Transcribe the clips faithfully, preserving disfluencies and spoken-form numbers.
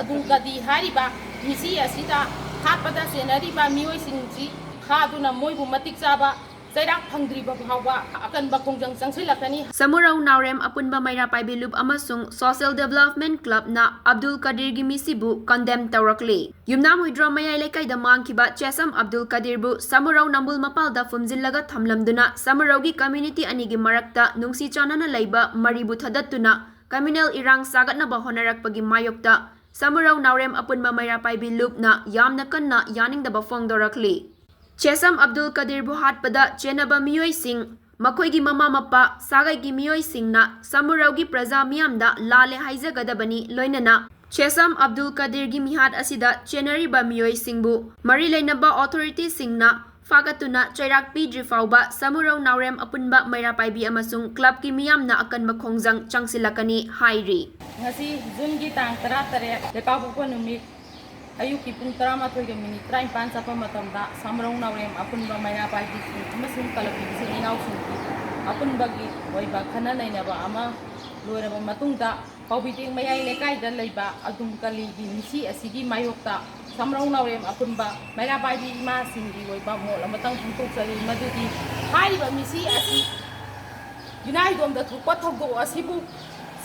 ꯑꯕꯗꯨꯜ ꯀꯗꯤꯔ ꯍꯥꯏꯔꯤꯕ ꯃꯤꯁꯤ ꯑꯁꯤꯗ ꯍꯥꯠꯄꯗ ꯆꯦꯟꯅꯔꯤꯕ ꯃꯤꯑꯣꯏꯁꯤꯡꯁꯤ ꯐꯥꯗꯨꯅ ꯃꯣꯏꯕꯨ ꯃꯇꯤꯛ ꯆꯥꯕ ꯆꯩꯔꯥꯛ ꯐꯪꯗ꯭ꯔꯤꯕ ꯐꯥꯎꯕ ꯑꯀꯟꯕ ꯈꯣꯡꯖꯪ ꯆꯪꯁꯤꯜꯂꯛꯀꯅꯤ꯫ ꯁꯃꯨꯔꯧ ꯅꯥꯎꯔꯦꯝ ꯑꯄꯨꯟꯕ ꯃꯩꯔꯥ ꯄꯥꯏꯕꯤ ꯂꯨꯞ ꯑꯃꯁꯨꯡ ꯁꯣꯁꯤꯌꯦꯜ ꯗꯦꯕꯂꯞꯃꯦꯟ ꯀ꯭ꯂꯕꯅ ꯑꯕꯗꯨꯜ ꯀꯗꯤꯔꯒꯤ ꯃꯤꯁꯤꯕꯨ ꯀꯟꯗꯦꯝ ꯇꯧꯔꯛꯂꯤ꯫ ꯌꯨꯝꯅꯥꯝ ꯍꯨꯏꯗ꯭ꯔꯣꯝ ꯃꯌꯥꯏ ꯂꯩꯀꯥꯏꯗ ꯃꯥꯡꯈꯤꯕ ꯆꯦꯁꯝ ꯑꯕꯗꯨꯜ ꯀꯗꯤꯔꯕꯨ ꯁꯃꯨꯔꯧ ꯅꯝꯕꯨꯜ ꯃꯄꯥꯜꯗ ꯐꯨꯝꯖꯤꯜꯂꯒ ꯊꯝꯂꯝꯗꯨꯅ ꯁꯃꯨꯔꯧꯒꯤ ꯀꯝꯃ꯭ꯌꯨꯅꯤꯇꯤ ꯑꯅꯤꯒꯤ ꯃꯔꯛꯇ ꯅꯨꯡꯁꯤ ꯆꯥꯟꯅꯅ ꯂꯩꯕ ꯃꯔꯤꯕꯨ ꯊꯗꯠꯇꯨꯅ ꯀꯝꯃ꯭ꯌꯨꯅꯦꯜ ꯏꯔꯥꯡ ꯁꯥꯒꯠꯅꯕ ꯍꯣꯠꯅꯔꯛꯄꯒꯤ ꯃꯥꯌꯣꯛꯇ ꯁꯃꯨꯔꯧ ꯅꯥꯎꯔꯦꯝ ꯑꯄꯨꯟꯕ ꯃꯩꯔꯥ ꯄꯥꯏꯕꯤ ꯂꯨꯞꯅ ꯌꯥꯝꯅ ꯀꯟꯅ ꯌꯥꯅꯤꯡꯗꯕ ꯐꯣꯡꯗꯣꯔꯛꯂꯤ꯫ ꯆꯦꯁꯝ ꯑꯕꯗꯨꯜ ꯀꯗꯤꯔꯕꯨ ꯍꯥꯠꯄꯗ ꯆꯦꯟꯅꯕ ꯃꯤꯑꯣꯏꯁꯤꯡ, ꯃꯈꯣꯏꯒꯤ ꯃꯃꯥ ꯃꯄꯥ, ꯁꯥꯒꯩꯒꯤ ꯃꯤꯑꯣꯏꯁꯤꯡꯅ ꯁꯃꯨꯔꯧꯒꯤ ꯄ꯭ꯔꯖꯥ ꯃꯤꯌꯥꯝꯗ ꯂꯥꯜꯂꯦ ꯍꯥꯏꯖꯒꯗꯕꯅꯤ, ꯂꯣꯏꯅꯅ ꯆꯦꯁꯝ ꯑꯕꯗꯨꯜ ꯀꯗꯤꯔꯒꯤ ꯃꯤꯍꯥꯠ ꯑꯁꯤꯗ ꯆꯦꯟꯅꯔꯤꯕ ꯃꯤꯑꯣꯏꯁꯤꯡꯕꯨ ꯃꯔꯤ ꯂꯩꯅꯕ ꯑꯣꯊꯣꯔꯤꯇꯤꯁꯤꯡꯅ ꯐꯥꯒꯠꯇꯨꯅ ꯆꯩꯔꯥꯛ ꯄꯤꯗ꯭ꯔꯤ ꯐꯥꯎꯕ ꯁꯃꯨꯔꯧ ꯅꯥꯎꯔꯦꯝ ꯑꯄꯨꯟꯕ ꯃꯩꯔꯥ ꯄꯥꯏꯕꯤ ꯑꯃꯁꯨꯡ ꯀ꯭ꯂꯕꯀꯤ ꯃꯤꯌꯥꯝꯅ ꯑꯀꯟꯕ ꯈꯣꯡꯖꯪ ꯆꯪꯁꯤꯜꯂꯛꯀꯅꯤ ꯍꯥꯏꯔꯤ꯫ ꯉꯁꯤ ꯖꯨꯟꯒꯤ ꯇꯥꯡ ꯇꯔꯥꯇꯔꯦꯠ, ꯂꯩꯄꯥꯛꯄꯣꯛꯄ ꯅꯨꯃꯤꯠ, ꯑꯌꯨꯛꯀꯤ ꯄꯨꯡ ꯇꯔꯥꯃꯥꯊꯣꯏꯒ ꯃꯤꯅꯤꯠ ꯇꯔꯥꯅꯤꯄꯥꯟ ꯆꯠꯄ ꯃꯇꯝꯗ ꯁꯃꯨꯔꯧ ꯅꯥꯎꯔꯦꯝ ꯑꯄꯨꯟꯕ ꯃꯩꯔꯥ ꯄꯥꯏꯕꯤꯁꯤꯡ ꯑꯃꯁꯨꯡ ꯀ꯭ꯂꯕꯀꯤ ꯏꯆꯤꯜ ꯏꯅꯥꯎꯁꯤꯡꯒꯤ ꯑꯄꯨꯟꯕꯒꯤ ꯑꯣꯏꯕ ꯈꯟꯅ ꯅꯩꯅꯕ ꯑꯃ ꯂꯣꯏꯔꯕ ꯃꯇꯨꯡꯗ, ꯄꯥꯎꯕꯤꯇꯦꯡ ꯃꯌꯥꯏ ꯂꯩꯀꯥꯏꯗ ꯂꯩꯕ ꯑꯕꯗꯨꯜ ꯀꯗꯤꯔꯒꯤ ꯃꯤꯁꯤ ꯑꯁꯤꯒꯤ ꯃꯥꯌꯣꯛꯇ ꯁꯃꯨꯔꯧ ꯅꯥꯎꯔꯦꯝ ꯑꯄꯨꯟꯕ ꯃꯩꯔꯥ ꯄꯥꯏꯕꯤ ꯏꯃꯥꯁꯤꯡꯒꯤ ꯑꯣꯏꯕ ꯃꯣꯠ ꯑꯃꯇꯪ ꯐꯣꯡꯗꯣꯛꯆꯔꯤ, ꯃꯗꯨꯗꯤ ꯍꯥꯏꯔꯤꯕ ꯃꯤꯁꯤ ꯑꯁꯤ ꯌꯨꯝꯅꯥꯝ ꯍꯨꯏꯗ꯭ꯔꯣꯝꯗ ꯊꯣꯛꯄ ꯊꯧꯗꯣꯛ ꯑꯁꯤꯕꯨ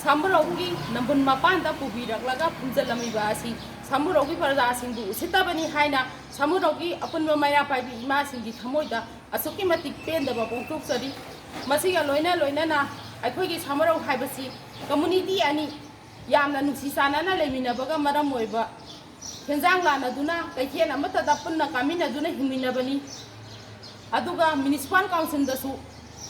ꯁꯃꯨꯔꯧꯒꯤ ꯅꯝꯕꯨꯜ ꯃꯄꯥꯟꯗ ꯄꯨꯕꯤꯔꯛꯂꯒ ꯐꯨꯝꯖꯤꯜꯂꯝꯃꯤꯕ ꯑꯁꯤ ꯁꯃꯨꯔꯧꯒꯤ ꯄ꯭ꯔꯖꯥꯁꯤꯡꯕꯨ ꯎꯁꯤꯠꯇꯕꯅꯤ ꯍꯥꯏꯅ ꯁꯃꯨꯔꯧꯒꯤ ꯑꯄꯨꯟꯕ ꯃꯩꯔꯥ ꯄꯥꯏꯕꯤ ꯏꯃꯥꯁꯤꯡꯒꯤ ꯊꯃꯣꯏꯗ ꯑꯁꯨꯛꯀꯤ ꯃꯇꯤꯛ ꯄꯦꯟꯗꯕ ꯐꯣꯡꯗꯣꯛꯆꯔꯤ꯫ ꯃꯁꯤꯒ ꯂꯣꯏꯅ ꯂꯣꯏꯅꯅ ꯑꯩꯈꯣꯏꯒꯤ ꯁꯃꯨꯔꯧ ꯍꯥꯏꯕꯁꯤ ꯀꯝꯃ꯭ꯌꯨꯅꯤꯇꯤ ꯑꯅꯤ ꯌꯥꯝꯅ ꯅꯨꯡꯁꯤ ꯆꯥꯟꯅꯅ ꯂꯩꯃꯤꯟꯅꯕꯒ ꯃꯔꯝ ꯑꯣꯏꯕ ꯍꯦꯟꯖꯥꯡ ꯂꯥꯟꯅꯗꯨꯅ ꯀꯩꯊꯦꯜ ꯑꯃꯠꯇꯗ ꯄꯨꯟꯅ ꯀꯥꯃꯤꯟꯅꯗꯨꯅ ꯍꯤꯡꯃꯤꯟꯅꯕꯅꯤ꯫ ꯑꯗꯨꯒ ꯃ꯭ꯌꯨꯅꯤꯁꯤꯄꯥꯜ ꯀꯥꯎꯟꯁꯤꯜꯗꯁꯨ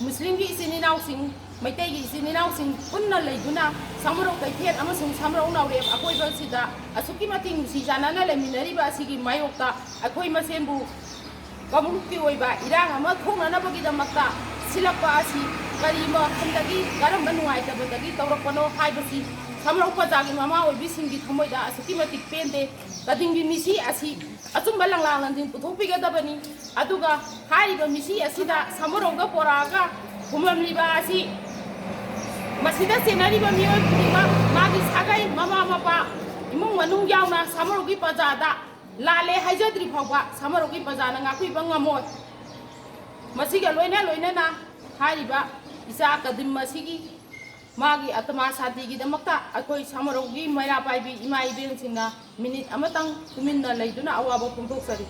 ꯃꯨꯁꯂꯤꯝꯒꯤ ꯏꯆꯤꯟ ꯏꯅꯥꯎꯁꯤꯡ, ꯃꯩꯇꯩꯒꯤ ꯏꯆꯤꯟ ꯏꯅꯥꯎꯁꯤꯡ ꯄꯨꯟꯅ ꯂꯩꯗꯨꯅ ꯁꯃꯨꯔꯧ ꯀꯩꯊꯦꯜ ꯑꯃꯁꯨꯡ ꯁꯃꯨꯔꯧ ꯅꯥꯎꯔꯦꯝ ꯑꯀꯣꯏꯕꯁꯤꯗ ꯑꯁꯨꯛꯀꯤ ꯃꯇꯤꯛ ꯅꯨꯡꯁꯤ ꯆꯥꯟꯅꯅ ꯂꯩꯃꯤꯟꯅꯔꯤꯕ ꯑꯁꯤꯒꯤ ꯃꯥꯌꯣꯛꯇ ꯑꯩꯈꯣꯏ ꯃꯁꯦꯟꯕꯨ ꯀꯥꯡꯂꯨꯞꯀꯤ ꯑꯣꯏꯕ ꯏꯔꯥꯡ ꯑꯃ ꯊꯣꯛꯅꯅꯕꯒꯤꯗꯃꯛꯇ ꯁꯤꯜꯂꯛꯄ ꯑꯁꯤ ꯀꯔꯤ ꯋꯥꯈꯜꯗꯒꯤ, ꯀꯔꯝꯕ ꯅꯨꯡꯉꯥꯏꯇꯕꯗꯒꯤ ꯇꯧꯔꯛꯄꯅꯣ ꯍꯥꯏꯕꯁꯤ ꯁꯃꯨꯔꯧ ꯄ꯭ꯔꯖꯥꯒꯤ ꯃꯃꯥ ꯑꯣꯏꯕꯤꯁꯤꯡꯒꯤ ꯊꯃꯣꯏꯗ ꯑꯁꯨꯛꯀꯤ ꯃꯇꯤꯛ ꯄꯦꯟꯗꯦ꯫ ꯀꯗꯤꯔꯒꯤ ꯃꯤꯁꯤ ꯑꯁꯤ ꯑꯆꯨꯝꯕ ꯂꯥꯡꯂꯥꯡ ꯂꯪꯖꯤꯡ ꯄꯨꯊꯣꯛꯄꯤꯒꯗꯕꯅꯤ꯫ ꯑꯗꯨꯒ ꯍꯥꯏꯔꯤꯕ ꯃꯤꯁꯤ ꯑꯁꯤꯗ ꯁꯃꯨꯔꯧꯗ ꯄꯣꯔꯛꯑꯒ ꯐꯨꯝꯂꯝꯂꯤꯕ ꯑꯁꯤ ꯃꯁꯤꯗ ꯆꯦꯟꯅꯔꯤꯕ ꯃꯤꯑꯣꯏ ꯈꯨꯗꯤꯡꯃꯛ ꯃꯥꯒꯤ ꯁꯥꯒꯩ, ꯃꯃꯥ ꯃꯄꯥ, ꯏꯃꯨꯡ ꯃꯅꯨꯡ ꯌꯥꯎꯅ ꯁꯥꯃꯔꯣꯛꯀꯤ ꯄ꯭ꯔꯖꯥꯗ ꯂꯥꯜꯂꯦ ꯍꯥꯏꯖꯗ꯭ꯔꯤ ꯐꯥꯎꯕ ꯁꯥꯃꯔꯣꯛꯀꯤ ꯄ꯭ꯔꯖꯥꯅ ꯉꯥꯛꯄꯤꯕ ꯉꯝꯃꯣꯏ꯫ ꯃꯁꯤꯒ ꯂꯣꯏꯅ ꯂꯣꯏꯅꯅ ꯍꯥꯏꯔꯤꯕ ꯏꯆꯥ ꯀꯗꯤꯝ ꯑꯁꯤꯒꯤ ꯃꯥꯒꯤ ꯑꯇꯃꯥ ꯁꯥꯟꯇꯤꯒꯤꯗꯃꯛꯇ ꯑꯩꯈꯣꯏ ꯁꯥꯃꯔꯣꯛꯀꯤ ꯃꯩꯔꯥ ꯄꯥꯏꯕꯤ ꯏꯃꯥ ꯏꯕꯦꯟꯁꯤꯡꯅ ꯃꯤꯅꯤꯠ ꯑꯃꯇꯪ ꯇꯨꯃꯤꯟꯅ ꯂꯩꯗꯨꯅ ꯑꯋꯥꯕ ꯐꯣꯡꯗꯣꯛꯆꯔꯤ꯫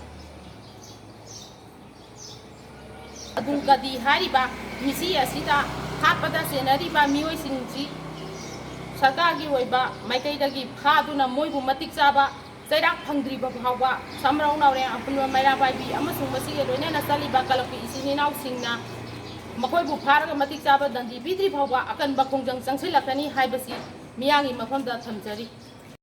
ꯑꯕꯗꯨꯜ ꯀꯥꯗꯤ ꯍꯥꯏꯔꯤꯕ ꯃꯤꯁꯤ ꯑꯁꯤꯗ ꯍꯥꯠꯄꯗ ꯆꯦꯟꯅꯔꯤꯕ ꯃꯤꯑꯣꯏꯁꯤꯡꯁꯤ ꯁꯔꯀꯥꯔꯒꯤ ꯑꯣꯏꯕ ꯃꯥꯏꯀꯩꯗꯒꯤ ꯐꯥꯗꯨꯅ ꯃꯣꯏꯕꯨ ꯃꯇꯤꯛ ꯆꯥꯕ ꯆꯩꯔꯥꯛ ꯐꯪꯗ꯭ꯔꯤꯕ ꯐꯥꯎꯕ ꯁꯝꯔꯧ ꯅꯥꯎꯔꯦꯝ ꯑꯄꯨꯟꯕ ꯃꯩꯔꯥ ꯄꯥꯏꯕꯤ ꯑꯃꯁꯨꯡ ꯃꯁꯤꯒ ꯂꯣꯏꯅꯅ ꯆꯠꯂꯤꯕ ꯀꯂꯞꯀꯤ ꯏꯆꯤꯟ ꯏꯅꯥꯎꯁꯤꯡꯅ ꯃꯈꯣꯏꯕꯨ ꯐꯥꯔꯒ ꯃꯇꯤꯛ ꯆꯥꯕ ꯗꯟꯗꯤ ꯄꯤꯗ꯭ꯔꯤ ꯐꯥꯎꯕ ꯑꯀꯟꯕ ꯈꯣꯡꯖꯪ ꯆꯪꯁꯤꯜꯂꯛꯀꯅꯤ ꯍꯥꯏꯕꯁꯤ ꯃꯤꯌꯥꯝꯒꯤ ꯃꯐꯝꯗ ꯊꯝꯖꯔꯤ꯫